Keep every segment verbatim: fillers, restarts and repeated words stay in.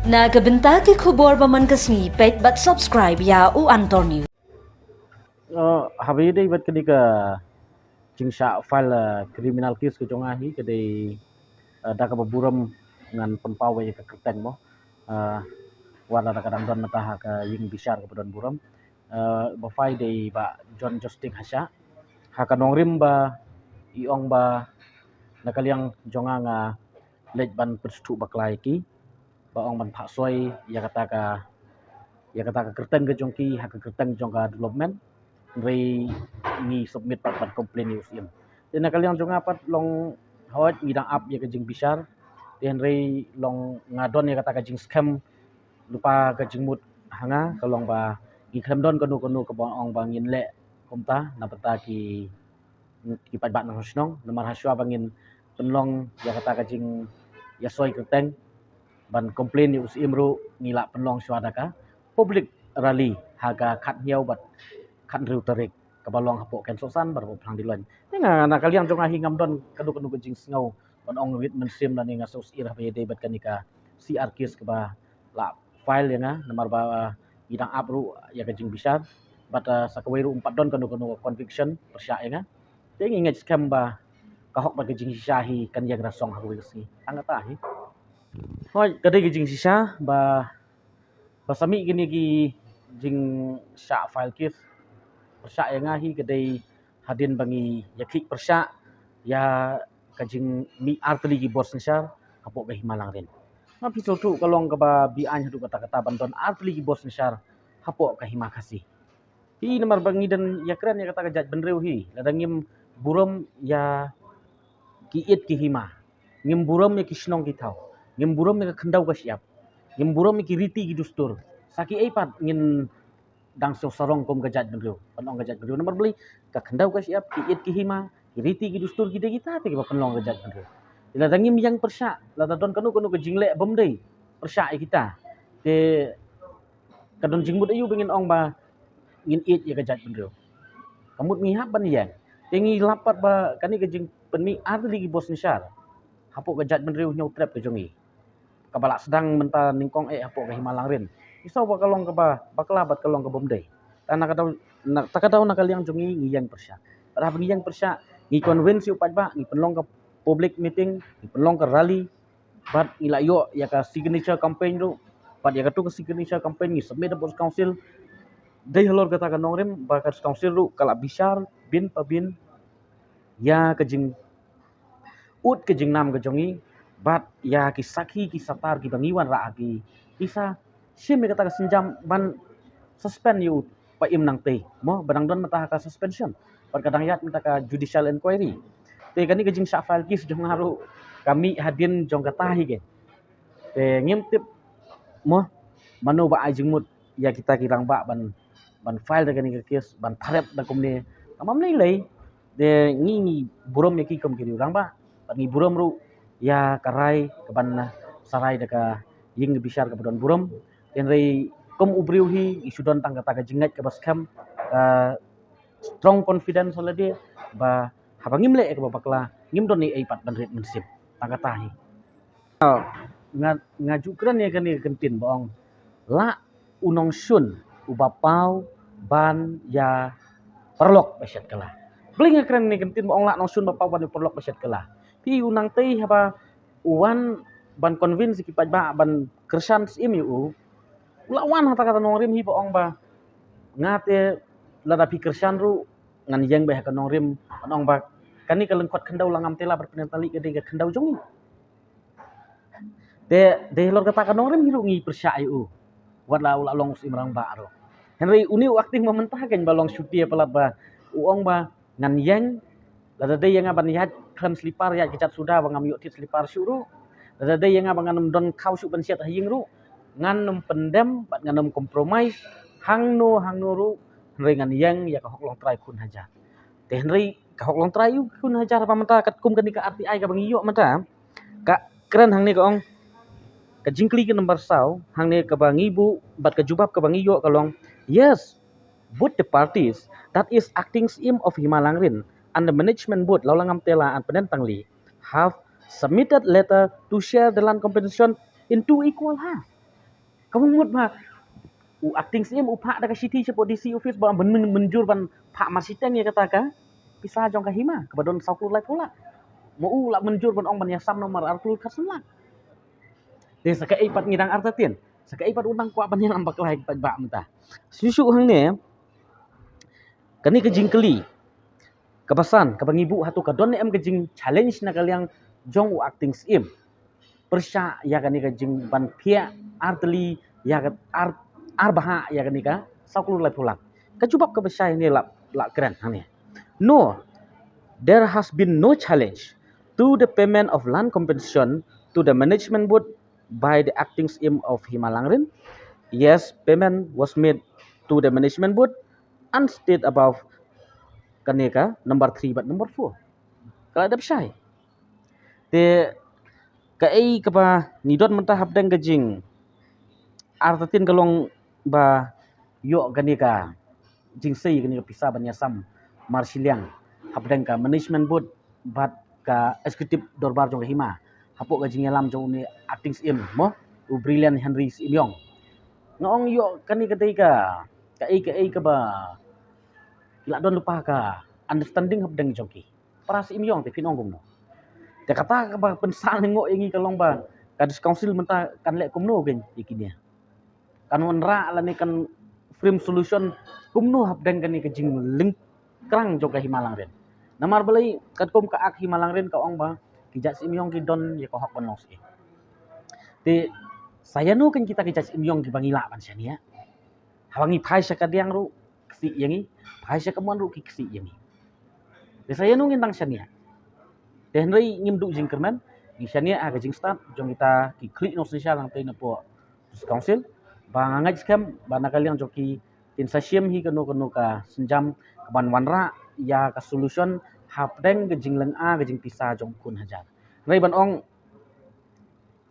Na ka bynta ki khubor ba man ka sngi, peit bad subscribe ïa U Antor News. Uh, haba ïadei bad kane ka jingshah file, uh, criminal case ka jong nga hi ka dei, uh, da kaba burom ngan pynpaw ïa ka kyrteng mo. Uh, wat la da ka dang don mynta ha ka ïing bishar kaba don burom. Uh, ba file dei Bah John Justin Hashah. Ha ka nongrim ba i ong ba na ka liang jong nga nga leit ban pynsngewthuh bakla ïa ki, ba ong ban phah soi ïa kata ka, ïa kata ka kyrteng ka jong ki ha ka kyrteng jong ka development. Hynrei ngi submit pat ban complain ïa u Syiem. Te na ka liang jong nga pat long hooid ngi dang ap ïa ka jingbishar. Te hynrei long nga don ïa kata ka jingskhem lypa ka jingmut ha nga ka long ba ngi khlem don kano kano kaba ong ba ngin leh kumta na bynta ki ki paidbah nongshong shnong, namar ha shuwa ba ngin pynlong ïa kata ka jingïasoi kyrteng ban complain ïa u Syiem ruh ngi lah pynlong shuwa da ka public rally ha ka khathynñiew bad khathynriew tarik kaba long hapoh Kynsohsan bad hapoh Phlang Diloin. Te nga na ka liang jong nga hi ngam don kano kano ka jingsngew ban ong ngeit mynsiem lane nga sngewsih haba ïadei bad kane ka C R case kaba la file ïa nga namar ba, uh, ngi dang ap ruh ïa ka jingbishar. Bad, uh, sa kawei ruh ym pat don kano kano conviction pyrshah ïa nga. Te ngi ngeit skhem ba ka hok bad ka jingshisha hi kan ïeng rasong ha kawei ka sngi. Tang kata hi. Hooid ka dei ka jingshisha ba, ba sa mih kine ki jingshah file case pyrshah ïa nga hi ka dei hadien ba ngi ïakhih pyrshah ïa ka jingmih artylli ki bor synshar hapoh ka Hima Langrin. Nga phi sngewthuh ka long kaba be-aiñ haduh katta katta ban don artylli ki bor synshar hapoh ka Hima Khasi. Hi namar ba ngi dang ïakren ïa kata ka jaitbynriew hi, lada ngim burom ïa ki ïit ki hima, ngim burom ïa ki shnong ki thaw, ngim burom ïa ka khyndew ka shyiap, ngim burom ïa ki riti ki dustur, sa kiei pat ngin dang sngewsarong kum ka jaitbynriew, ban ong ka jaitbynriew. Namar balei? Ka khyndew ka shyiap, ki ïit ki hima, ki riti ki dustur ki dei kita te kiba pynlong ka jaitbynriew. Lada ngim ïeng pyrshah, lada don kano kano ka jingleh bym dei pyrshah ïa kita, te ka don jingmut aïu ba ngin ong ba ngin ïeit ïa ka jaitbynriew? Ka mut ngi hap ban ïeng. Te ngi lap pat ba kane ka jingpynmih artylli ki bor synshar hapoh ka jaitbynriew Hynñiewtrep ka jong ngi, kaba la sdang mynta nyngkong eh hapoh ka Hima Langrin. Ngi sngew ba ka long kaba bakla bad ka long ka bym dei. Ta na ka daw, na, ta ka daw na ka liang jong ngi ngi ïeng pyrshah. Bad haba ngi ïeng pyrshah ngi convince ïa u paidbah, ngi pynlong ka public meeting, ngi pynlong ka rally, bad ngi la ïoh ïa ka signature campaign ruh. Bad ïa katu ka signature campaign ngi submit hapoh council. Dei halor kata ka nongrim ba ka council ruh ka la bishar bin pa bin ïa ka jing ut ka jingnam ka jong ngi, bad ïa ki sakhi ki satar kiba ngi wanrah ha ki, ki sa shim ïa kata ka sienjam ban suspend ïa u Paiem Nangtei mo, ba dang don mynta ha ka suspension bad ka dang ïaid mynta ka judicial inquiry. Te kane ka jingshah file case jong nga ruh ka mih hadien jong kata hi ke. Te ngim tip mo mano ba ai jingmut ïa kita ki rangbah ban, ban file da kane ka case, ban pharep da kumne. Tang ba ym lei lei. Te ngi, ngi burom ïa ki kum ki rangbah bad ngi burom ruh ïa ka rai kaban, uh, sarai da ka ïing bishar kaba don burom. Hynrei kum u briew hi ngi shu don tang kata ka jingngeit kaba skhem, ka strong confidence ha lade ba haba ngim leh ïa kaba bakla ngim don ei ei pat ban rit mynsiem. Tang kata hi. Nga, nga ju kren ïa kane ka kyntien ba ong lah u nongshun uba paw ban ïa paralok ba shet kylla. Balei nga kren ïa kane ka kyntien ba ong lah nongshun ba paw ban ïa paralok ba shet kylla? Phi, u Nangtei haba u wan ban convince ki paidbah ban kyrshan syiem ïa u, u la wan ha kata ka nongrim hi ba ong ba nga te lada phi kyrshan ruh ngan ïeng beit ha ka nongrim, ban ong ba kane ka lyngkot khyndew la ngam tela ban pynïatylli, ka dei ka khyndew jong ngi. Te dei halor kata ka nongrim hi ruh ngi pyrshah ïa u, wat la u la long u syiem rangbah ruh. Hynrei une u acting ba mynta kein ba long shuti palat ba u ong ba ngan ïeng, lada dei ïa nga ban ïaid khlem slipar, ïaid ka jait suda ba ngam ïoh thied slipar shuh ruh, lada dei ïa nga ba ngan ym don khaw shuh ban shet ha ïing ruh, ngan ym pyndem bad ngan ym compromise hangno hangno ruh, hynrei ngan ïeng ïa ka hok longtrai khun hajar. Te hynrei ka hok longtrai u khun hajar ba mynta katkum kane ka R T I kaba ngi ïoh mynta, ka kren hangne ka ong, ka jingkylli ka number saw hangne kaba ngi buh bad ka jubab kaba ngi ïoh ka long, yes, both the parties, that is acting syiem of Hima Langrin and the management board Lawlangam Tela and Pneng Tangli, have submitted letter to share the land compensation in two equal half. Ka mut ba u acting syiem u phah da ka shithi shapoh D C office ba ban myn-, mynjur ban phah marshiteng ïa kata ka pisa jong ka hima kaba don saw klur laiphew lak. Ma u la mynjur ban ong ban ïasam namar ar klur khatsan lak. Te sa kaei pat ngi dang artatien, sa kaei pat u dang kwah ban ïalam bakla ïa ki paidbah mynta. Shuh shuh hangne, kane ka jingkylli kaba san kaba ngi buh, hato ka don ne em ka jing challenge na ka liang jong u acting syiem pyrshah ïa kane ka jingban phiah ar tylli ïa ka ar, ar bhah ïa kane ka saw klur laiphew lak? Ka jubab kaba shai ne la, la kren hangne. No, there has been no challenge to the payment of land compensation to the management board by the acting syiem of Hima Langrin. Yes, payment was made to the management board and state above, kane ka number three bad number four. Ka la dep shai. Te kaei kaba ngi don mynta hapdeng ka jing artatien ka long ba ïoh kane ka jingsei kane ka pisa ban ïasam marshiliang hapdeng ka management board bad ka executive dorbar jong ka hima hapoh ka jingïalam jong une acting syiem mo, u Brilliant Henry Syiemiong. Nga ong ïoh kane ka dei ka kaei kaei kaba ki la don lypa ka understanding hapdeng jong ki. Para Syiemiong te phin ong kumno? Te kata kaba pynsan lyngngoh ïa ngi ka long ba ka District Council mynta kan leh kumno kein ïa kine? Kan wanrah lane kan frame solution kumno hapdeng kane ka jinglyngkrang jong ka Hima Langrin? Namar balei katkum ka Act Hima Langrin ka ong ba ki jait Syiemiong ki don ïa ka hok ban long syiem. Te sa ïano kein kita ki jait Syiemiong kiba ngi lah ban shaniah? Haba ngi phai sha kadiang ruh ksih ïa ngi, phai sha kamon ruh ki ksih ïa ngi. Te sa ïano ngin dang shaniah? Te hynrei ngim duh jingkyrmen, ngi shaniah ha ka jingstad jong kita ki khlieh nongsynshar nangtei napoh District Council ba nga ngeit skhem ba na ka liang jong ki kin sa shim hi kano kano ka sienjam kaban wanrah ïa ka solution hapdeng ka jinglynga ka jingpisa jong u khun hajar. Hynrei ban ong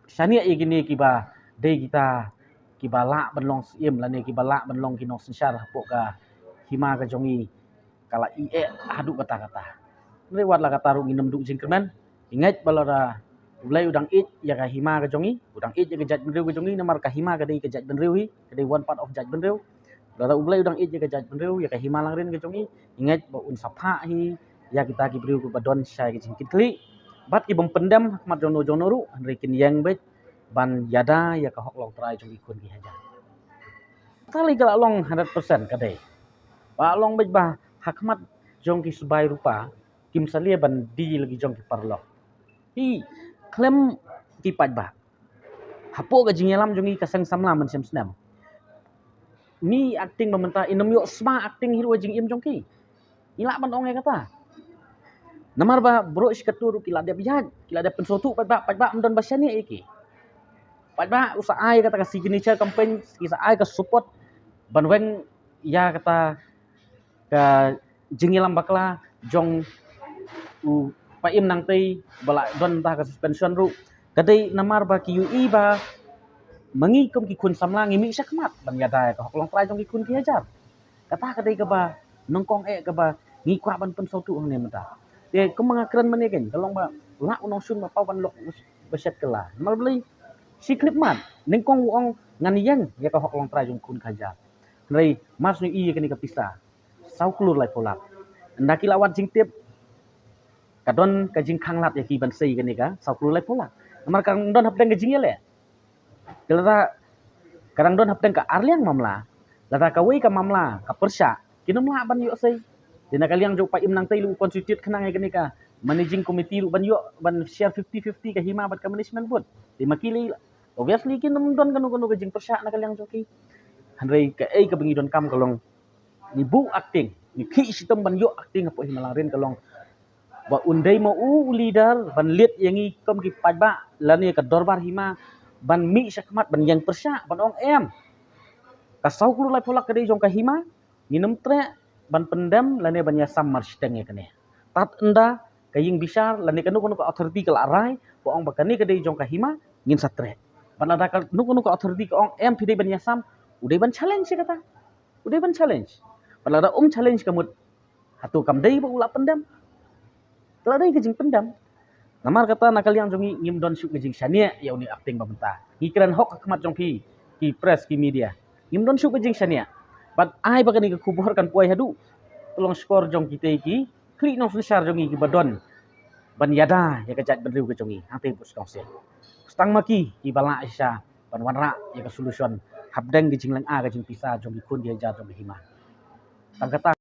shaniah ïa kine kiba dei kita kiba lah ban long syiem lane kiba lah ban long ki nongsynshar hapoh ka hima ka jong ngi ka la ïeh haduh katta katta. Hynrei wat la katta ruh ngin ym duh jingkyrmen. Ngi ngeit ba lada U Blei u dang ïeit ïa ka hima ka jong ngi, u dang ïeit ïa ka jaitbynriew ka jong ngi, namar ka hima ka dei ka jaitbynriew hi, ka dei one part of jaitbynriew. Lada U Blei u dang ïeit ïa ka jaitbynriew, ïa ka Hima Langrin ka jong ngi, ngi ngeit ba un sa phah hi ïa kita ki briew kiba don shai ka jingkitkhlieh bad ki bym pyndem ha khmat jongno jongno ruh, hynrei kin ïeng beit ban ïada ïa ka hok longtrai jong ki khun ki hajar. Kata lei ka la long hundred percent ka dei. Ba long beit ba ha khmat jong ki sbai rupa kim sa leh ban die la ki jong ki paralok. Hi khlem ki paidbah. Hapoh ka jingïalam jong ngi ka seng samla mynshem snem, ngi acting ba mynta, i nym ïoh sma acting hi ruh ha jingim jong ki. Ngi lah ban ong ïa kata. Namar ba baroh shi katto ruh ki la dep ïaid, ki la dep pynsngewthuh paidbah, paidbah ym don ba shaniah ïa ki. Paidbah u sa ai kata ka signature campaign, ki sa ai ka support ban weng ïa kata ka jingïalam bakla jong u Paiem Nangtei ba la don ta ka suspension ruh. Ka dei namar ba ki ïohi ba ma ngi kum ki khun samla ngi mih shakhmat ban ïada ïa ka hok longtrai jong ki khun ki hajar. Kata ka dei kaba nyngkong eh kaba ngi kwah ban pynsngewthuh hangne mynta. Te kumba nga kren mynne kein ka long ba lah u nongshun ba paw ban lok ba shet kylla. Namar balei? Shi khyllipmat nyngkong u ong ngan ïeng ïa ka hok longtrai jong ki khun ki hajar. Hynrei mar shu ïohi ïa kane ka pisa saw klur laiphew lak. Ynda ki la wad jingtip ka don ka jingkhang lad ïa ki ban sei kane ka saw klur laiphew lak. Namar ka dang don hapdeng ka jingïaleh. Te lada ka dang don hapdeng ka arliang mamla, lada kawei ka mamla ka pyrshah, kin ym lah ban ïoh sei. Te na ka liang jong u Paiem Nangtei ruh u constitute khnang ïa kane ka managing committee ruh ban ïoh ban share fifty fifty ka hima bad ka management board. Te ma ki lei obviously kin ym don kano kano ka jingpyrshah na ka liang jong ki. Hynrei kaei kaba ngi donkam ka long ngi buh acting, ngi khih shitom ban ïoh acting hapoh Hima Langrin ka long ba un dei ma u u leader ban leit ïa ngi kum ki paidbah lane ka dorbar hima ban mih shakhmat ban ïeng pyrshah ban ong em, ka saw klur laiphew lak ka dei jong ka hima, ngin ym treh ban pyndem lane ban ïasam marshiteng ïa kane. Tad ynda ka ïing bishar lane kano kano ka authority ka la rai ba ong ba kane ka dei jong ka hima, ngin sa treh. Bad lada kano kano ka authority ka ong em phi dei ban ïasam, u dei ban challenge ïa kata. U dei ban challenge. Bad lada um challenge ka mut, hato kam dei ba u la pyndem? Ka la dei ka jingpyndem. Namar kata na ka liang jong ngi ngim don shuh ka jingshaniah ïa une u acting ba mynta. Ngi kren hok ha khmat jong phi. ki press, ki media. Ngim don shuh ka jingshaniah. Bad ai ba kane ka khubor kan poi haduh, to long shkor jong kitei ki khlieh nongsynshar jong ngi kiba don ban ïada ïa ka jaitbynriew ka jong ngi hangtei Bush Council. Tang ma ki kiba lah shisha ban wanrah ïa ka solution hapdeng ka jinglynga ka jingpisa jong ki khun ki hajar jong ka hima. Tang kata